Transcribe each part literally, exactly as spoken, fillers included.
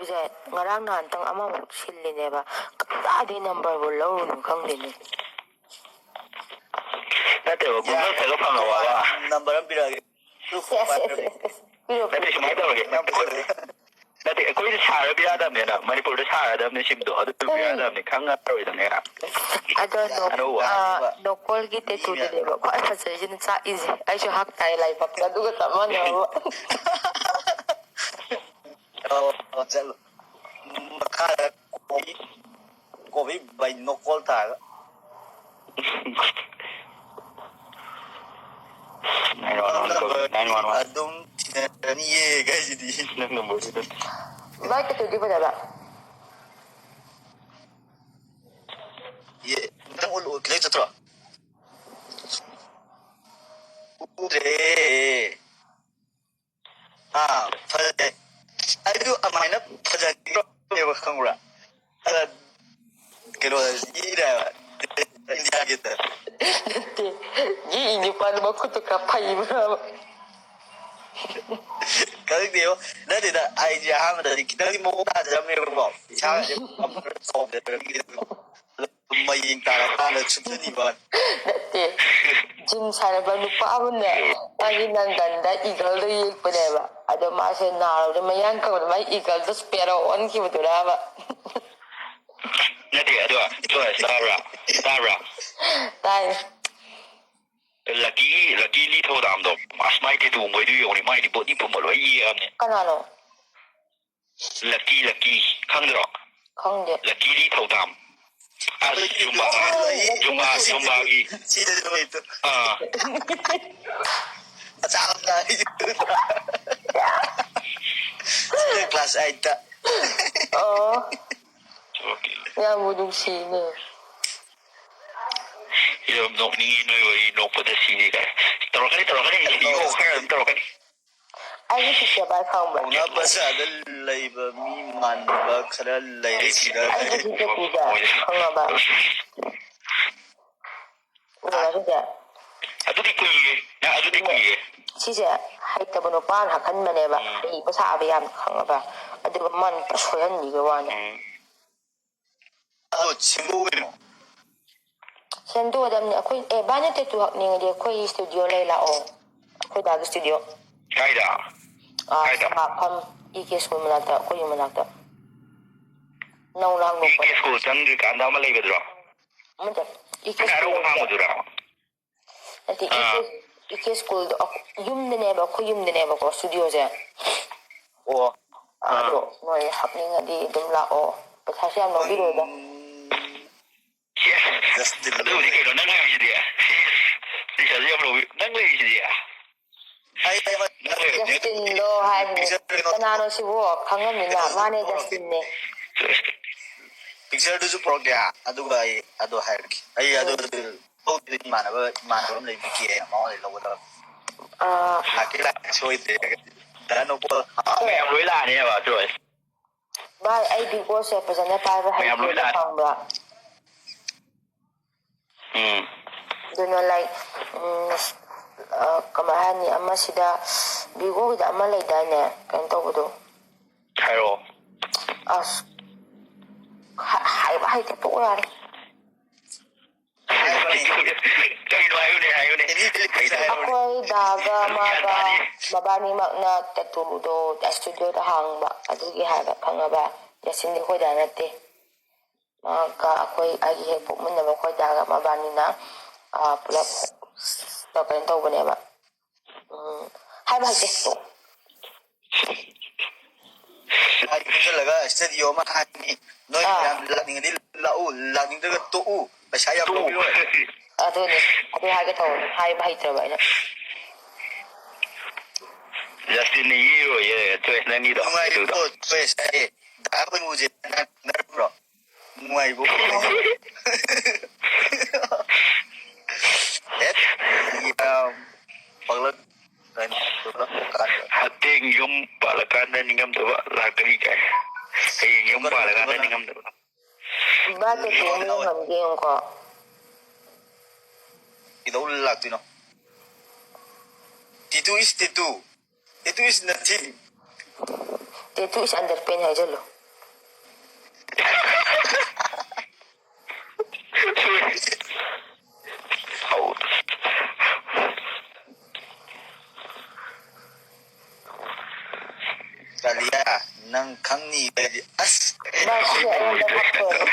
ꯁꯦ ꯉꯔꯥꯡ ꯅꯍꯥꯟꯇꯪ ꯑꯃꯃꯨꯛ ꯁꯤꯜꯂꯤꯅꯦꯕ꯫ ꯀꯗꯥꯏꯗꯩ ꯅꯝꯕꯔꯕꯨ ꯂꯧꯔꯨꯅꯣ ꯈꯪꯗꯦꯅꯦ꯫ ꯅꯠꯇꯦꯕ, ꯒꯨꯒꯜ ꯁꯦꯠꯂ ꯐꯪꯉꯕ? ꯅꯝꯕꯔ ꯑꯃ ꯄꯤꯔꯛꯑꯒꯦ꯫ ꯁꯦ, ꯁꯦ, ꯁꯦ, ꯁꯦ, ꯁꯦ꯫ ꯄꯤꯔꯣ, ꯅꯠꯇꯦ, ꯄꯤꯔꯣ, ꯁꯨꯃꯥꯏꯅ ꯄꯤꯔꯣ꯫ ꯇꯧꯔꯒꯦ꯫ ꯑꯩꯈꯣꯏ, ꯅꯠꯇꯦ, ꯑꯩꯈꯣꯏꯗꯤ ꯁꯥꯔꯗꯤ ꯌꯥꯗꯕꯅꯤꯅ, ꯃꯅꯤꯄꯨꯔꯗ ꯁꯥꯔꯗꯕꯅꯤ ꯁꯤꯝꯗꯣ, ꯑꯗꯨ ꯄꯤꯔꯛꯑꯗꯕꯅꯤ, ꯈꯪꯉꯔꯣꯏꯗꯅꯦ꯫ ꯑꯗꯣ ꯅꯣ-, ꯑꯅꯧꯕ꯫ ꯑꯥ, ꯅꯣꯀꯣꯜꯒꯤ ꯇꯦꯇꯨꯗꯨꯅꯦꯕ ꯈ꯭ꯋꯥꯏ ꯐꯖꯩꯁꯤꯅ ꯆꯥꯛꯏꯁꯦ꯫ ꯑꯩꯁꯨ ꯍꯥꯞꯇꯥꯏ ꯂꯥꯏꯕꯛꯇ ꯑꯗꯨꯒ ꯆꯞ ꯃꯥꯟꯅꯕ꯫ ꯑꯣ, ꯑꯣ, ꯆꯠꯂꯣ꯫ ꯃꯈꯥꯗ ꯀꯣꯕꯤ, ꯀꯣꯕꯤ ꯕꯥꯏ ꯅꯣꯀꯣꯜ ꯊꯥꯔꯒ꯫ Nine one one ꯀꯧꯏ, nine one one꯫ ꯑꯗꯨꯝ ꯊꯤꯅꯔꯅꯤꯌꯦ ꯀꯥꯏꯁꯤꯗꯤ꯫ ꯅꯪ ꯅꯝꯕꯔꯁꯤꯗ꯫ ꯚꯥꯏ ꯇꯦꯇꯨꯗꯤ ꯐꯖꯕ꯫ ꯌꯦ, ꯅꯪ ꯎꯠꯂꯨ, ꯎꯠꯂꯦ ꯆꯠꯇ꯭ꯔꯣ? ꯎꯗ꯭ꯔꯦ꯫ ꯑꯥ, ꯐꯖꯩ꯫ ꯑꯩꯁꯨ ꯑꯗꯨꯃꯥꯏꯅ ꯐꯖꯅꯦꯕ, ꯈꯪꯕ꯭ꯔꯥ? ꯑꯗ ꯀꯩꯅꯣ ꯌꯦꯛꯏꯔꯦ ꯍꯥꯏꯕ, ꯏꯟꯗꯤꯌꯥꯒꯤꯗ꯫ ꯅꯠꯇꯦ, ꯌꯦꯛꯏ ꯅꯨꯄꯥꯗꯣ ꯃꯈꯨꯠꯇꯣ ꯈꯔ ꯐꯩꯕ꯭ꯔꯕ? ꯈꯪꯗꯦꯕ, ꯅꯠꯇꯦꯗ, ꯑꯩꯁꯦ ꯑꯍꯥꯟꯕꯗꯗꯤ ꯈꯤꯇꯪꯗꯤ ꯃꯑꯣꯡ ꯇꯥꯖꯔꯝꯃꯦꯕꯀꯣ, ꯏꯁꯥꯒꯁꯦ ꯆꯥꯎꯖꯔꯝꯃꯦꯕꯀꯣ꯫ ꯃꯌꯦꯡ ꯇꯥꯔꯀꯥꯟꯗ ꯁꯨꯞꯆꯟꯈꯤꯕ꯫ ꯅꯠꯇꯦ, ꯖꯤꯝ ꯁꯥꯟꯅꯕ ꯅꯨꯄꯥ ꯑꯃꯅꯦ, ꯃꯥꯒꯤ ꯅꯪꯒꯟꯗ ꯏꯒꯜꯗꯣ ꯌꯦꯛꯄꯅꯦꯕ꯫ ꯑꯗꯣ ꯃꯥꯁꯦ ꯅꯥꯔꯨꯕꯗ ꯃꯌꯥꯡ ꯀꯪꯕꯗ ꯃꯥꯒꯤ ꯏꯒꯜꯗꯣ ꯁ꯭ꯄꯦꯔꯣ ꯑꯣꯟꯈꯤꯕꯗꯨꯔꯕ? ꯅꯠꯇꯦ, ꯑꯗꯣ, ꯑꯗꯣ, ꯇꯥꯕ꯭ꯔꯥ? ꯇꯥꯕ꯭ꯔꯥ? ꯇꯥꯏ꯫ ꯂꯛꯀꯤꯒꯤ, ꯂꯛꯀꯤ ꯂꯤ ꯊꯧꯗꯥꯝꯗꯣ, ꯑꯁ, ꯃꯥꯏ ꯇꯦꯇꯨ ꯃꯣꯏꯗꯨ ꯌꯦꯡꯉꯨꯅꯦ, ꯃꯥꯏꯗꯤ ꯕꯣꯗꯤ ꯄꯨꯝꯕ ꯂꯣꯏ ꯌꯦꯛꯑꯕꯅꯦ꯫ ꯀꯅꯥꯅꯣ? ꯂꯛꯀꯤ, ꯂꯛꯀꯤ, ꯈꯪꯗ꯭ꯔꯣ? ꯈꯪꯗꯦ꯫ ꯂꯛꯀꯤ ꯂꯤ ꯊꯧꯗꯥꯝ꯫ ꯑꯁ, ꯖꯨꯝꯕꯥ, ꯖꯨꯝꯕꯥ, ꯖꯨꯝꯕꯥꯒꯤ꯫ ꯁꯤꯗ ꯂꯩꯕ ꯂꯩꯇ꯭ꯔꯣ? ꯑꯥ, ꯃꯆꯥ ꯃꯆꯥ꯫ ꯁꯤꯗ class eight ꯇ꯫ ꯑꯣ, okay꯫ ꯌꯥꯝꯕꯨ ꯅꯨꯡꯁꯤꯅꯦ꯫ ꯌꯥꯝ ꯅꯣꯛꯅꯤꯡꯉꯤ ꯅꯣꯏ ꯋꯥꯔꯤ, ꯅꯣꯛꯄꯗ ꯁꯤꯔꯦ ꯀꯥꯏ꯫ ꯇꯧꯔꯛꯀꯅꯤ, ꯇꯧꯔꯛꯀꯅꯤ, ꯏꯒꯣ ꯈꯔ ꯑꯗꯨꯝ ꯇꯧꯔꯛꯀꯅꯤ꯫ ꯑꯩꯒꯤ ꯁꯤꯁꯦ ꯚꯥꯏ ꯈꯪꯕ꯭ꯔꯥ? ꯄꯥꯎꯅꯥ ꯕꯖꯥꯔꯗ ꯂꯩꯕ ꯃꯤ ꯃꯥꯟꯕ ꯈꯔ ꯂꯩꯔꯦ ꯁꯤꯗ꯫ ꯑꯩꯒꯤ ꯁꯤꯁꯦ ꯄꯨꯖꯥ ꯈꯪꯉꯕ? ꯎꯔꯕ ꯁꯤꯁꯦ? ꯑꯗꯨꯗꯤ ꯀꯨꯏꯔꯦ꯫ ꯅꯪ ꯑꯗꯨꯗꯤ ꯀꯨꯏꯔꯦ꯫ ꯁꯤꯁꯦ ꯍꯩꯇꯕ ꯅꯨꯄꯥꯅ ꯍꯥꯞꯍꯟꯕꯅꯦꯕ꯫ ꯎꯝ꯫ ꯍꯩꯕ ꯁꯥꯕ ꯌꯥꯝ ꯈꯪꯉꯕ? ꯑꯗꯨꯒ ꯃꯥꯅ ꯄꯨꯔꯥ ꯁꯣꯏꯍꯟꯕꯤꯕ ꯋꯥꯅꯤ꯫ ꯎꯝ꯫ ꯑꯗꯣ ꯁꯦꯝꯗꯣꯛꯎ ꯀꯩꯅꯣ꯫ ꯁꯦꯝꯗꯣꯛꯑꯗꯕꯅꯤ꯫ ꯑꯩꯈꯣꯏ, ꯑꯦ, ꯚꯥꯏ, ꯅꯠꯇꯦ, ꯇꯨ ꯍꯛꯅꯤꯡꯉꯗꯤ ꯑꯩꯈꯣꯏ ꯁ꯭ꯇꯨꯗꯤꯑꯣ ꯂꯩ ꯂꯥꯛꯑꯣ꯫ ꯑꯩꯈꯣꯏ ꯗꯥꯒꯤ ꯁ꯭ꯇꯨꯗꯤꯑꯣ꯫ ꯀꯥꯏꯗ? ꯑꯥ, ꯀꯥꯏꯗ? ꯁꯃꯥꯛꯐꯝ ꯏ ꯀꯦ ꯁ꯭ꯀꯨꯜ ꯃꯅꯥꯛꯇ, ꯑꯩꯈꯣꯏ ꯌꯨꯝ ꯃꯅꯥꯛꯇ꯫ ꯅꯧꯅ ꯏ ꯀꯦ ꯍꯥꯡꯗꯣꯛꯄꯅꯦ꯫ ꯁ꯭ꯀꯨꯜ ꯆꯪꯗ꯭ꯔꯤꯀꯥꯟꯗ ꯑꯃ ꯂꯩꯕꯗꯨꯔꯣ? ꯅꯠꯇꯦ, ꯏ ꯀꯦ ꯁ꯭ꯀꯨꯜ ꯑꯅꯧꯕ ꯂꯩꯕꯗꯣ꯫ ꯍꯥꯡꯕꯗꯨꯔꯣ? ꯅꯠꯇꯦ, ꯏ ꯀꯦ, ꯑꯥ꯫ ꯏ ꯀꯦ ꯁ꯭ꯀꯨꯜꯗꯣ ꯑꯩꯈꯣꯏ ꯌꯨꯝꯗꯅꯦꯕ, ꯑꯩꯈꯣꯏ ꯌꯨꯝꯗꯅꯦꯕꯀꯣ ꯁ꯭ꯇꯨꯗꯤꯑꯣꯁꯦ꯫ ꯑꯣ꯫ ꯑꯥ꯫ ꯑꯗꯣ ꯅꯣꯏ ꯍꯥꯞꯅꯤꯡꯉꯗꯤ ꯑꯗꯨꯝ ꯂꯥꯛꯑꯣ꯫ ꯄꯩꯁꯥꯁꯨ ꯌꯥꯝ ꯂꯧꯕꯤꯔꯣꯏꯗ꯫ ꯎꯝ꯫ ꯁꯦꯁ, ꯖꯁꯇꯤꯟ ꯑꯗꯨꯕꯨꯗꯤ ꯂꯣꯏꯔꯦ꯫ ꯀꯩꯅꯣ, ꯅꯪ ꯂꯩꯔꯤꯁꯤꯗꯤ꯫ ꯁꯦꯁ, ꯄꯩꯁꯥꯁꯨ ꯌꯥꯝ ꯂꯧꯕꯤ-, ꯅꯪ ꯂꯩꯔꯤꯁꯤꯗꯤ꯫ ꯑꯩ, ꯑꯩ, ꯅꯪ ꯂꯩꯔꯤꯁꯤꯗꯤ꯫ ꯖꯁꯇꯤꯟꯗꯣ ꯍꯥꯏꯕꯅꯦ꯫ ꯄꯤꯛꯆꯔ ꯀꯩꯅꯣ, ꯀꯅꯥꯅꯣ ꯁꯤꯕꯨ? ꯈꯪꯉꯝꯃꯤꯅ? ꯀꯩꯅꯣꯗꯨꯁꯨ ꯃꯥꯅꯦ, ꯄꯨꯔꯛꯑꯣ꯫ ꯖꯁꯇꯤꯟꯅꯦ꯫ ꯄꯤꯛꯆꯔꯗꯨꯁꯨ ꯄꯨꯔꯛꯀꯦ꯫ ꯑꯗꯨꯒ ꯑꯩ ꯑꯗꯨ ꯍꯥꯏꯔꯛꯀꯦ꯫ ꯑꯩ ꯑꯗꯨ ꯎꯝ꯫ ꯊꯣꯛꯇ꯭ꯔꯤ ꯏꯃꯥꯟꯅꯕ, ꯏꯃꯥꯟꯅꯕ ꯑꯃ ꯂꯩꯕꯤꯒꯦ, ꯃꯉꯣꯟꯗꯩ ꯂꯧꯒꯗꯕ꯫ ꯑꯥ꯫ ꯂꯥꯛꯀꯦ, ꯂꯥꯛꯀꯦ, ꯁꯣꯏꯗ꯭ꯔꯦ꯫ ꯗꯥ ꯅꯣꯡꯄꯣꯛ ꯃꯌꯥꯝ ꯂꯣꯏ ꯂꯥꯛꯑꯅꯦꯕ, ꯖꯣꯏꯁ꯫ ꯚꯥꯏ, ꯑꯩ ꯕꯤꯕꯣꯁꯦ ꯐꯖꯅ ꯄꯥꯏꯕ ꯃꯌꯥꯝ ꯂꯣꯏ ꯍꯩꯇꯦꯕ, ꯂꯥꯛꯑꯅꯤ꯫ ꯈꯪꯕ꯭ꯔꯥ? ꯎꯝ꯫ ꯑꯗꯨꯅ, like, ꯎꯝ, ꯑ, ꯀꯃꯥꯏ ꯍꯥꯏꯅꯤ, ꯑꯃꯁꯤꯗ ꯕꯤꯕꯣꯒꯤꯗ ꯑꯃ ꯂꯩꯗꯥꯏꯅꯦ, ꯀꯩꯅꯣ ꯇꯧꯕꯗꯣ? ꯍꯥꯏꯔꯛꯑꯣ꯫ ꯑꯁ, ꯍꯥ-, ꯍꯥꯏꯕ ꯍꯩꯇꯦ, ꯇꯣꯛꯑꯣ ꯌꯥꯔꯦ꯫ ꯀꯩꯅꯣ ꯍꯥꯏꯌꯨꯅꯦ, ꯍꯥꯏꯌꯨꯅꯦ꯫ ꯑꯩꯈꯣꯏ ꯗꯥꯒ ꯃꯥꯒ ꯃꯕꯥꯅꯤꯃꯛꯅ ꯇꯦꯇꯨꯗꯣ ꯁ꯭ꯇꯨꯗꯤꯑꯣꯗ ꯍꯥꯡꯕ, ꯑꯗꯨꯒꯤ ꯍꯥꯏꯕ, ꯈꯪꯉꯕ? ꯖꯁꯇꯤꯟꯗꯤ ꯑꯩꯈꯣꯏ ꯗꯥ ꯅꯠꯇꯦ꯫ ꯃꯥꯒ ꯑꯩꯈꯣꯏ, ꯑꯩꯒꯤ ꯍꯦꯛ ꯄꯣꯛꯃꯤꯟꯅꯕ ꯑꯩꯈꯣꯏ ꯗꯥꯒ ꯃꯕꯥꯅꯤꯅ, ꯑꯥ, ꯄꯨꯂꯞ ꯀꯩꯅꯣ ꯇꯧꯕꯅꯦꯕ꯫ ꯎꯝ, ꯍꯥꯏꯕ ꯍꯩꯇꯦ꯫ ꯄꯨꯟꯁꯤꯜꯂꯒ ꯁ꯭ꯇꯨꯗꯤꯑꯣ ꯑꯃ ꯍꯥꯡꯉꯤ꯫ ꯅꯣꯏ ꯑꯥ꯫ ꯃꯌꯥꯝ ꯂꯥꯛꯅꯤꯡꯉꯗꯤ ꯂꯥꯛꯎ, ꯂꯥꯛꯅꯤꯡꯗ꯭ꯔꯒ ꯇꯣꯛꯎ꯫ ꯄꯩꯁꯥ ꯌꯥꯝ ꯇꯣꯛꯎ꯫ ꯂꯧꯕꯤꯔꯣꯏ꯫ ꯑꯗꯨꯅꯦ, ꯑꯗꯨ ꯍꯥꯏꯒꯦ ꯇꯧꯕꯅꯦ, ꯍꯥꯏꯕ ꯍꯩꯇ꯭ꯔꯕ ꯑꯩꯅ꯫ ꯖꯁꯇꯤꯟꯅ ꯌꯦꯛꯏꯔꯣꯏꯌꯦ, ꯆꯣꯏꯁ ꯅꯪꯒꯤꯗꯣ, ꯅꯨꯡꯉꯥꯏꯔꯤꯕꯣ, ꯑꯗꯨꯗꯣ꯫ ꯆꯣꯏꯁ ꯍꯥꯏꯌꯦ꯫ ꯗꯥ ꯃꯣꯏꯃꯨꯁꯦ ꯅꯪ ꯈꯪꯅꯔꯕ꯭ꯔꯣ? ꯅꯨꯡꯉꯥꯏꯕꯣ? ꯍꯦꯠ, ꯌꯥꯝ ꯄꯥꯛꯂꯛ-, ꯀꯩꯅꯣ, ꯄꯥꯛꯂꯛꯄ ꯀꯥꯟꯗ꯫ ꯍꯌꯦꯡ ꯌꯨꯝ ꯄꯥꯜꯂꯀꯥꯟꯗ ꯅꯤꯡꯉꯝꯗꯕ ꯂꯥꯛꯀꯅꯤ ꯀꯥꯏ꯫ ꯍꯌꯦꯡ ꯌꯨꯝ ꯄꯥꯜꯂꯀꯥꯟꯗ ꯅꯤꯡꯉꯝꯗꯕ꯫ ꯕꯥ, ꯀꯩꯀꯩ ꯅꯤꯡꯉꯝ ꯉꯝꯒꯦ ꯌꯦꯡꯉꯨꯀꯣ꯫ ꯀꯩꯗꯧ ꯂꯥꯛꯇꯣꯏꯅꯣ? Tattoo is tattoo. Tattoo is nothing. Tattoo is underpants ꯍꯥꯏꯖꯜꯂꯨ꯫ ꯀꯥꯂꯤꯌꯥ, ꯅꯪ ꯈꯪꯅꯤ ꯍꯥꯏꯗꯤ ꯑꯁ꯫ ꯚꯥꯏ, ꯁꯤ ꯑꯩꯉꯣꯟꯗ ꯍꯥꯞꯇꯣꯏꯅꯦ꯫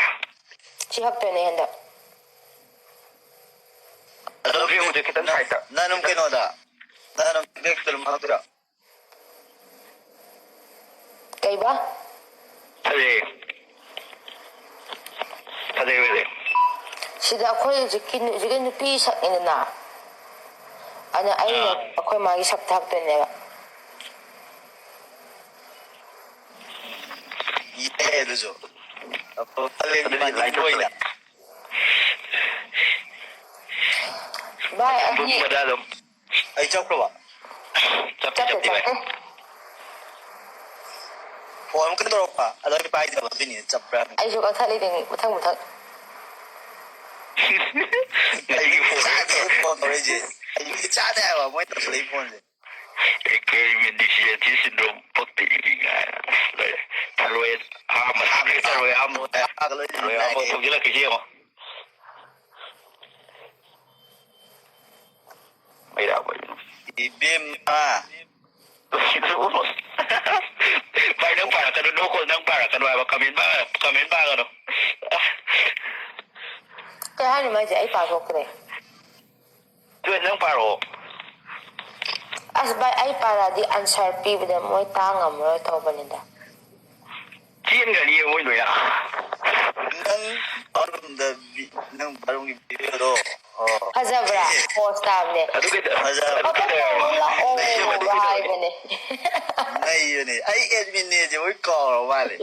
ꯁꯤ ꯍꯥꯞꯇꯣꯏꯅꯦ ꯍꯟꯗꯛ꯫ ꯎꯗ꯭ꯔꯤ, ꯎꯗ꯭ꯔꯤ, ꯈꯤꯇꯪ ꯅꯪ, side ꯇ꯫ ꯅꯪ ꯑꯗꯨꯝ ꯀꯩꯅꯣꯗ, ꯅꯪ ꯑꯗꯨꯝ back ꯇ ꯑꯗꯨꯝ ꯍꯥꯞꯇꯣꯏꯔꯣ? ꯀꯩꯕ? ꯐꯖꯩ꯫ ꯐꯖꯩ, ꯐꯖꯩ꯫ ꯁꯤꯗ ꯑꯩꯈꯣꯏ ꯍꯧꯖꯤꯛꯀꯤ ꯅꯨ-, ꯍꯧꯖꯤꯛꯀꯤ ꯅꯨꯄꯤ ꯁꯛꯅꯤꯗꯅ, ꯑꯗ ꯑꯩꯅ ꯑꯥ꯫ ꯑꯩꯈꯣꯏ ꯃꯥꯒꯤ ꯁꯛꯇ ꯍꯥꯞꯇꯣꯏꯅꯦꯕ꯫ ꯌꯥꯏ ꯑꯗꯨꯁꯨ꯫ ꯑꯐꯕ ꯈꯜꯂꯦ, ꯑꯗꯨꯗꯤ ꯏꯕꯥꯅꯤ ꯂꯥꯏꯟ ꯑꯣꯏꯅ꯫ ꯚꯥꯏ, ꯑꯩꯗꯤ ꯄꯨꯝꯕꯗ ꯑꯗꯨꯝ ꯑꯩ ꯆꯠꯈ꯭ꯔꯕ? ꯆꯞꯇꯤ ꯆꯠꯇꯦ, ꯆꯞꯇꯤ ꯚꯥꯏ꯫ ꯆꯠꯇꯦ꯫ ꯐꯣꯟ ꯑꯃꯨꯛꯀ ꯇꯧꯔꯛꯄ, ꯑꯗꯣ ꯑꯩ ꯄꯥꯏꯗꯕ, ꯑꯗꯨꯏꯅꯦ ꯆꯞꯄ꯭ꯔꯥ? ꯑꯩꯁꯨ ꯀꯛꯊꯠꯂꯤꯗꯨꯅꯤ ꯃꯊꯪ ꯃꯊꯪ꯫ ꯑꯩꯒꯤ ꯐꯣꯟ ꯐꯣꯟ ꯇꯧꯔꯛꯏꯁꯦ꯫ ꯑꯩ ꯃꯤꯠ ꯆꯥꯗꯦ ꯍꯥꯏꯕ ꯃꯣꯏ ꯇꯧꯁꯜꯂꯛꯏ ꯐꯣꯟꯁꯦ꯫ Experiment deficiency syndrome ꯄꯛꯇꯦ ꯏꯗꯤ ꯀꯥꯏꯅ꯫ ꯑꯁ, ꯂꯣꯏꯔꯦ꯫ ꯊꯔꯣꯏ ꯑꯍꯥꯟꯕ ꯊꯥꯡꯒꯤ ꯊꯔꯣꯏ ꯑꯍꯥꯟꯕ ꯊꯔꯣꯏ ꯑꯍꯥꯟꯕ ꯂꯣꯏ ꯊꯔꯣꯏ ꯑꯍꯥꯟꯕ ꯅꯥꯏꯔꯦ꯫ ꯊꯣꯛꯖꯤꯜꯂꯛꯈꯤꯁꯤ ꯌꯦꯡꯉꯣ꯫ ꯃꯩꯔꯥ ꯑꯣꯏꯕꯅꯣ꯫ ꯏꯕꯦꯝꯃ꯫ ꯚꯥꯏ, ꯅꯪ ꯄꯥꯔꯛꯀꯅꯨ, no call, ꯅꯪ ꯄꯥꯔꯛꯀꯅꯨ ꯍꯥꯏꯕ, comment ꯄꯥ-, comment ꯄꯥꯒꯅꯨ꯫ ꯀꯩ ꯍꯥꯏꯅꯣ ꯃꯥꯏꯁꯦ? ꯑꯩ ꯄꯥꯊꯣꯛꯇ꯭ꯔꯦ꯫ ꯇꯨ, ꯅꯪ ꯄꯥꯔꯛꯑꯣ꯫ ꯑꯁ ꯚꯥꯏ, ꯑꯩ ꯄꯥꯔꯛꯑꯗꯤ answer ꯄꯤꯕꯗ ꯃꯣꯏ ꯇꯥ ꯉꯝꯃꯔꯣꯏ ꯇꯧꯕꯅꯤꯗ꯫ ꯆꯦꯟꯒ꯭ꯔꯅꯤꯌꯦ ꯃꯣꯏ ꯂꯣꯏꯅ꯫ ꯅꯪ ꯕꯥꯠꯔꯨꯝꯗ ꯚꯤ-, ꯅꯪ ꯕꯥꯠꯔꯨꯝꯒꯤ video ꯗꯣ꯫ ꯑꯣ꯫ ꯐꯖꯕ꯭ꯔꯥ? Pose ꯇꯥꯕꯅꯦ꯫ ꯑꯗꯨ ꯀꯩꯗ-, ꯐꯖꯕ꯫ ꯑꯗꯨ ꯀꯩꯗꯧꯔꯕ? ꯑꯣ, ꯂꯩꯌꯦꯕ, ꯑꯗꯨ ꯀꯩꯗꯧꯔꯕ? ꯍꯥꯏꯕꯅꯦ꯫ ꯅꯩꯕꯅꯦ꯫ ꯑꯩ admin ꯅꯦꯁꯦ ꯃꯣꯏ ꯀꯥꯎꯔꯕ ꯃꯥꯜꯂꯦ꯫